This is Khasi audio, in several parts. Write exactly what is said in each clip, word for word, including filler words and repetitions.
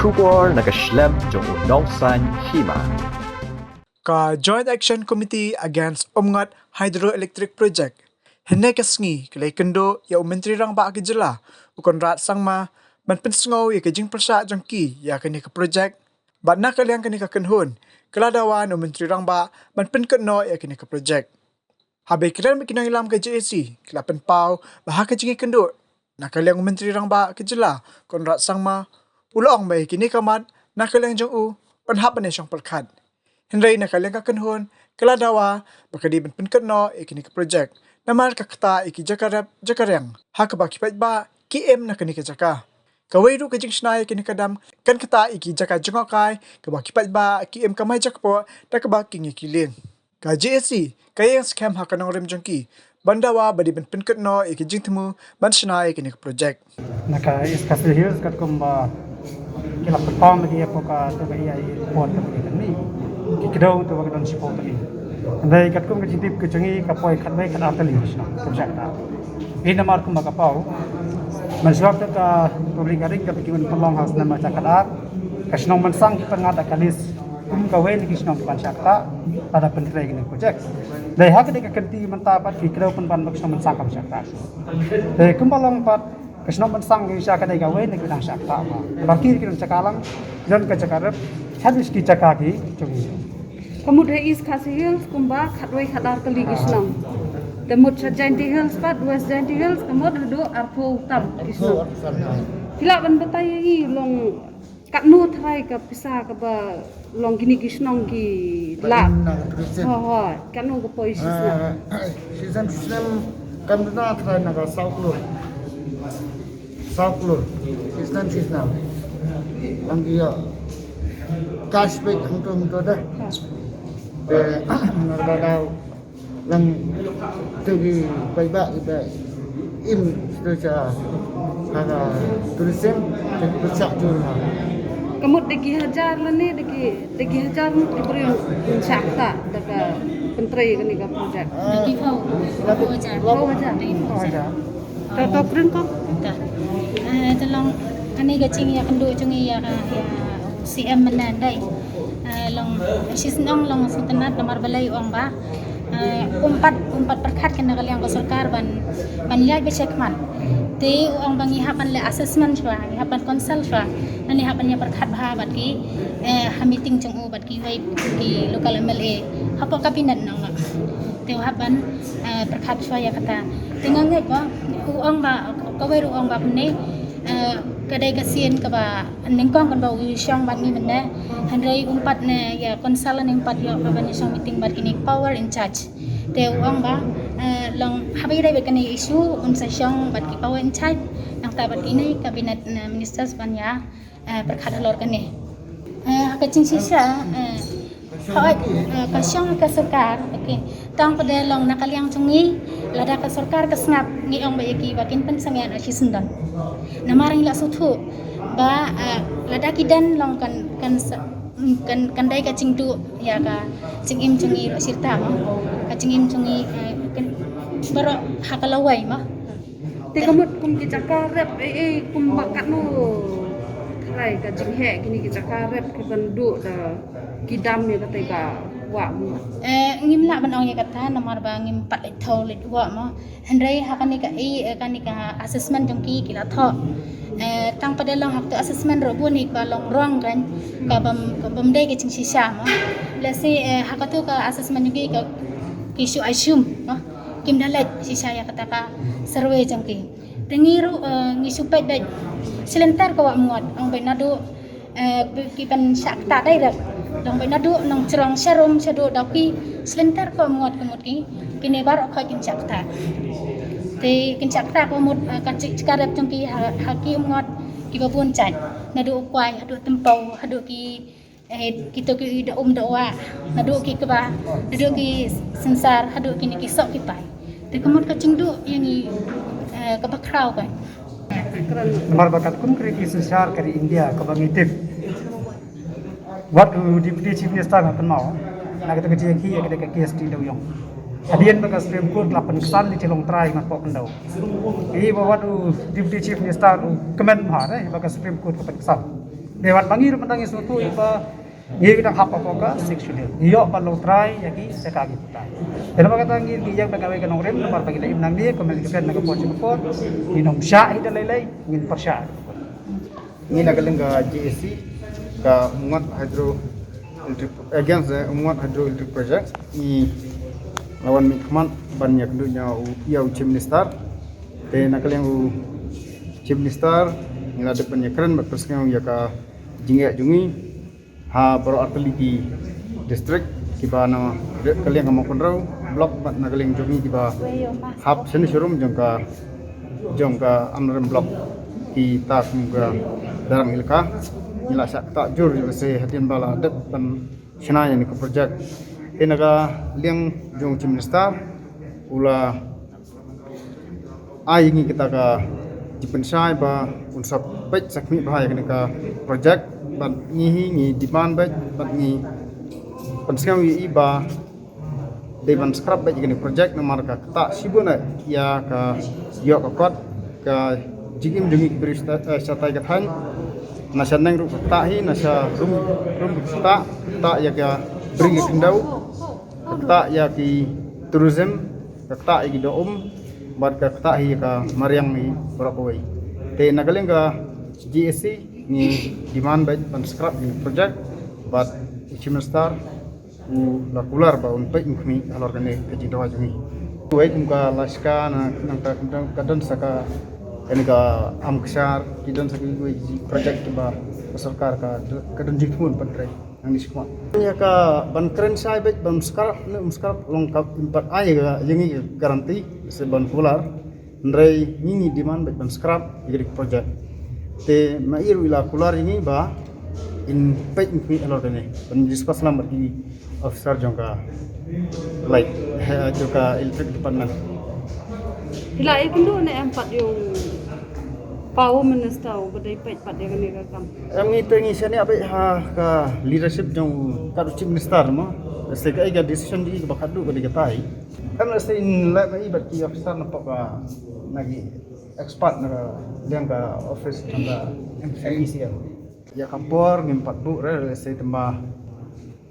Khubor na ka shlem jong u nongsan hima. Ka Joint Action Committee Against Umngot Hydroelectric Project hynne ka sngi ka la ïakynduh ïa u Myntri Rangbah ka jylla u Conrad Sangma ban pynsngew ïa ka jingpyrshah jong ki ïa kane ka project. Bad na ka liang kane ka kynhun ka la dawa na u Myntri Rangbah ban pynkut noh ïa kane ka project. Haba ïakren bad ki nongïalam ka J A C ki la pynpaw ba ha ka jingïakynduh na ka liang u Myntri Rangbah ka jylla Conrad Sangma u la ong ba ïa kine ka mat na ka liang jong u yn hap ban ïashong pyrkhat. Hynrei na ka liang ka kynhun ka la dawa ba ka dei ban pynkut noh ïa kine ka project namar ka ktah ïa ki jaka rep jaka riang ha kaba ki paidbah ki im na kane ka jaka. Kawei ruh ka jingshna ïa kane ka dam kan ktah ïa ki jaka jngohkai kaba ki paidbah ki im kamai jakpoh da kaba ki ngi ki lieng. Ka J A C ka ïeng skhem ha ka nongrim jong ki ban dawa ba dei ban pynkut noh ïa ki jingthmu ban shna ïa kane ka project. Na ka East Khasi Hills katkum ba ki la pynpaw ma ki ïa ka to ka ïa i pon ka ki ni ki kdew to ka don shiphew tylli. Hynrei katkum ka jingtip ka jong i ka poi khatwei khatar tylli shnong ka project ta. Ina mar kumba ka paw man shuwa ka public hearing ka ki un pynlong ha snem ar hajar khatar ka shnong Mynsang ki pyngat da ka list kum kawei na ki shnong ki ban shah ktah lada pyntrei kane ka project. Dei ha kane ka kynti mynta pat ki kdew pynban ba ka shnong Mynsang kam shah ktah. Dei kumba long pat ka shnong Mynsang ki sha ka dei kawei na ki dang shah ktah ba ba ki ki dang jaka lang jon ka jaka rep. Hadis ki jaka ki jong i. Ka mut ha East Khasi Hills kumba khatwei khatar tylli ki shnong. Te mut sha Jaintia Hills pat, West Jaintia Hills ka mut haduh arphew tam ki shnong. Ki lah ban batai ïa ngi long katno tharai ka pisa kaba long kine ki shnong ki lah. Ba im na ka tourism. Ho, ho, katno ka poi shisnem. Ah, shisnem, shisnem kam duna tharai na ka saw klur. Saw klur. Shisnem, shisnem. Ang iya cash back hangto hangto dah. Te na ka daw lang tu ki paidbah ki ba im tu cha ha ka tourism te ki pyrshah jur ha. Ka mut da ki hajar lane da ki da ki hajar mut ki briew ki shah ktah da ka pyntrei kane ka project. Da ki phew. Phew hajar. Phew hajar. Phew hajar. To to kren ko. Ta. Eh, te long kane ka jingïakynduh jong i ïa ka ïa C M mynne dei. Eh, long shisnong long sngewtynnat namar balei u ong ba eh, um pat um pat pyrkhat kane ka liang ka sorkar ban ban ïaid ba check mat. Te u ong ba ngi hap ban leh assessment shuwa, ngi hap ban consult shuwa. Ngi hap ban ïa pyrkhat bha bad ki eh, ha meeting jong u bad kiwei ki local M L A hapoh cabinet nong nong. Te u hap ban eh, pyrkhat shuwa ïa kata. Te nga ngeit ba u ong ba kawei ruh u ong ba kumne eh, ka dei ka sien kaba nyngkong kan ba u shong bad ngi mynne. Hynrei um pat ne ïa consult ne um pat ïoh ka ban shong meeting bad kine power in charge. Te u ong ba eh, long haba ïadei bad kane issue un sa shong bad ki power in charge nangta bad kine cabinet eh, ministers ban ïa eh, pyrkhat halor kane. Eh, ka jingshisha eh, hooid eh, ka shong ka sorkar, okay. Tang pat de long na ka liang jong ngi lada ka sorkar ka sngap ngi ong ba ïa ki ba kin pynsangeh na shi syndon. Namar ngi la sngewthuh ba eh, lada ki don long kan kan sa- mm, kan kan dei ka jingduh ïa ka jingim jong ngi ruh shirta mo. Ka jingim jong ngi eh, kan baroh ha ka lawei mo. Te ka mut kum ki jaka rep eh eh kum ba katno tharai ka jingheh kine ki jaka rep ki ban duh da ki dam ïa kata ka wah mo. Eh, ngim lah ban ong ïa kata namar ba ngim pat leit thaw leit wah mo. Hynrei ha kane ka i eh, kane ka assessment jong ki ki la thoh. Eh, tang pat de long ha ka tu assessment ruh bun hi ka long wrong kan ka bam ka bam dei ka jingshisha mo. Lehse eh, ha ka tu ka assessment jong ki ka ki shu assume mo. Kim da leit shisha ïa kata ka survey jong ki. Te ngi ruh eh, ngi shu peit beit. Shi lynter ka wah Umngot ong beit naduh eh, ki ban shah ktah direct. Long beit naduh Nongchrong sharum shaduh Dawki shi lynter ka wah Umngot ka mut ki. Kine baroh khoit kin shah ktah. Te kin shah ktah ka mut eh, ka jaka rep jong ki ha, ha ki Umngot kiba bun jait. Naduh u Kwai haduh Tympew haduh ki eh, kito ki da um da wah, naduh ki kba, naduh ki synsar, haduh kine ki soh ki pai. Te ka mut ka jingduh ïa ngi eh, kaba khraw ka. Namar ba katkum ka riti synshar ka ri India kaba ngi tip. Wat u Deputy Chief Minister nga kynmaw na kata ka jingïakhih ïa kata ka case T. Dewiong. Hadien ba ka Supreme Court la pynksan leit sha Longtrai ngan pok kyndau. Ïa ba wat u Deputy Chief Minister u kmen bha eh ba ka Supreme Court ka pynksan. Te wat ba ngi ruh mynta ngi sngewthuh ïa ba ngi ruh dang hap hapoh ka Sixth Schedule. Ngi ïoh ban long trai ïa ki sha ka ki puta. Te namar kata ngi ngi ïeng da kawei ka nongrim namar ba ngi la im nangne, kumne ngi depend na ka por sha ka por. Ngin ym shah hi da lei lei, ngin pyrshah. Ngi na ka liang ka G A C, ka Umngot Hydro Electric, against the Umngot Hydroelectric Project, ngi la wan mih khmat ban ïakynduh ïa u, ïa u Chief Minister. Te na ka liang u Chief Minister, ngi la dep ban ïakren bad pynsngew ïa ka jingeh jong ngi ha baroh artylli ki district kiba na ka liang ka Mawkynrew block bad na ka liang jong ngi kiba hap shane sharum jong ka, jong ka Amlarem block, kita kum ka Darrang Elaka. Ngi la shah ktah jur ïa lehse hadien ba la dep ban shna ïa kane ka project. Te na ka liang jong u Chief Minister u la ai ïa ngi kita ka jingpynshai ba un sa peit sa khmih bha ïa kane ka project, bad ngi hi ngi demand beit bad ngi pynsngew ïa i ba dei ban scrap beit ïa kane ka project namar ka ktah shibun ïa ka ïoh ka kot, ka jingim jong ngi ki briew sha, eh, shatai ka thaiñ. Na sha neng ruh ka ktah hi, na sha rum, rum ka ktah, ktah ïa ka bri ka khyndew, ka ktah ïa ki tourism, ka ktah ïa ki doh um, bad ka ktah hi ïa ka mariang hi baroh kawei. Te na ka liang ka G A C ngi demand beit ban scrap ïa kane ka project, bad u Chief Minister u la kular ba un peit un khmih halor kane ka jingdawa jong ngi. Wei kum ka Lashkar na, nangta ka don sa ka, kane ka Amkshar, ki don sa kiwei ki project kiba ka sorkar ka, ka don jingthmu ban trei nangne shakhmat. Ïa ka ban kren shai beit ban scrap ne um scrap long ka im pat ai ïa ngi ka guarantee se ban kular. Hynrei ngi ngi demand beit ban scrap ïa ka project. Te ma i ruh i la kular ïa ngi ba in peit in khmih halor kane. Ban discuss lang bad ki officer jong ka, like, eh, jong ka electric department. Phi la ïakynduh ne em pat ïa u Power Minister uba dei peit pat ïa kane ka kam? Em, ngi te ngi shaniah beit ha ka leadership jong u, ka u Chief Minister mo. Lehse kaei ka decision jong i kaba khadduh ka dei katai. Em, lehse in leh ma i bad ki officer na pdeng ka, na ki expert na ka liang ka office jong ka M E C M. Ïa ka por ngim pat buh re, lehse tang ba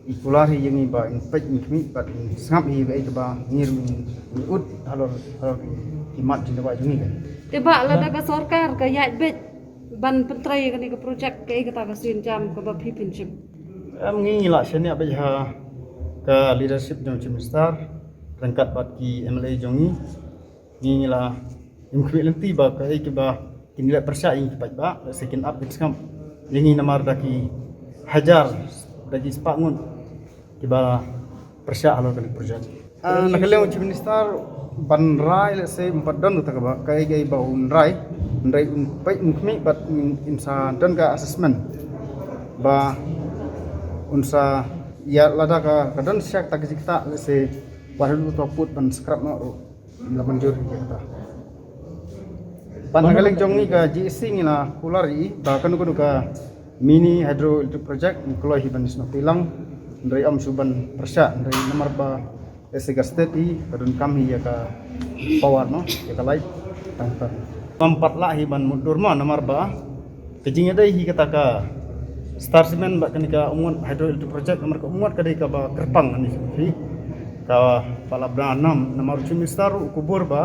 i kular hi ïa ngi ba in peit in khmih bad in sngap hi ïa kaei kaba ngi ruh ngi ud halor, halor ki mat jingdawa jong ngi. Te ba lada ka sorkar ka ïaid beit ban pyntrei ïa kane ka project, kaei kata ka sienjam kaba phi pynshim? Em, ngi ngi la shaniah beit ha ka leadership jong Chief Minister ryngkat bad ki M L A jong ngi. Ngi ngi la im khmih lynti ba kaei kiba kin leh pyrshah ïa ngi ki paidbah, lehse kin ap kin sngap ïa ngi namar da ki hajar, da ki spah ngut kiba pyrshah halor kane ka project. Ah, na ka liang u Chief Minister ban rai lehse um pat don kata kaba kaei kaei ba un rai, hynrei un peit un khmih bad un, un sa don ka assessment ba un sa ïa lada ka, ka don sha kata ka jingktah lehse wat haduh to put ban scrap noh ruh. La mynjur ïa kata. Pat na ka liang jong ngi ka G A C ngi la kular ïa i ba kano kano ka mini hydroelectric project ngi kloi hi ban snoh tilang, hynrei ym shu ban pyrshah, hynrei namar ba lehse ka state hi ka donkam hi ïa ka power mo, ïa ka light. Tang tang. Ym pat lah hi ban mutdur mo namar ba ka jingïadei hi kata ka Star Cement bad kane ka Umngot Hydroelectric Project, namar ka Umngot ka dei kaba kyrpang kane hi. Kaba la bna nam, namar u Chief Minister u kubur ba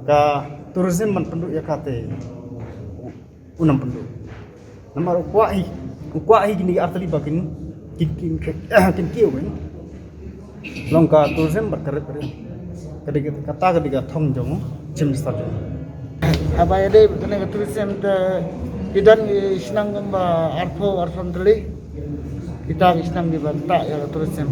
ka tourism ban pynduh ïa kata. U nam pynduh. Namar u kwah hi, u kwah hi kine ki artylli ba kin, kin, kin, kin, kin kiew kin. Long ka tourism bad ka ri, ka ri, kata ka dei ka thong jong u Chief Minister jong u. Haba ïadei bad kane ka tourism te ki don ki shnong kumba arphew, arphew tylli. Kita ki shnong kiba ktah ïa ka tourism.